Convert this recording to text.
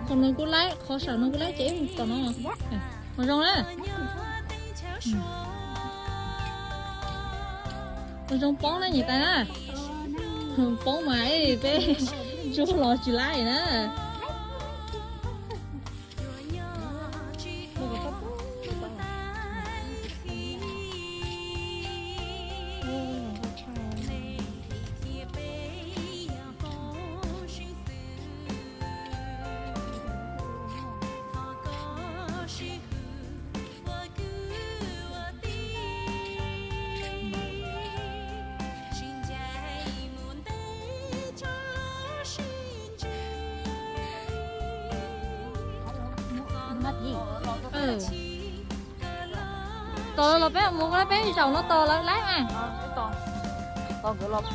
Qhov no kuj laib, qhov saum no kuj laib ces mus tom no. Ua zoo na. Ua zoo poob na niam tais na. Poob mas peb tsuag los tsis laib na. Tos los peb mus, peb zaum no tos lawv laib mas. Tos nkawd los.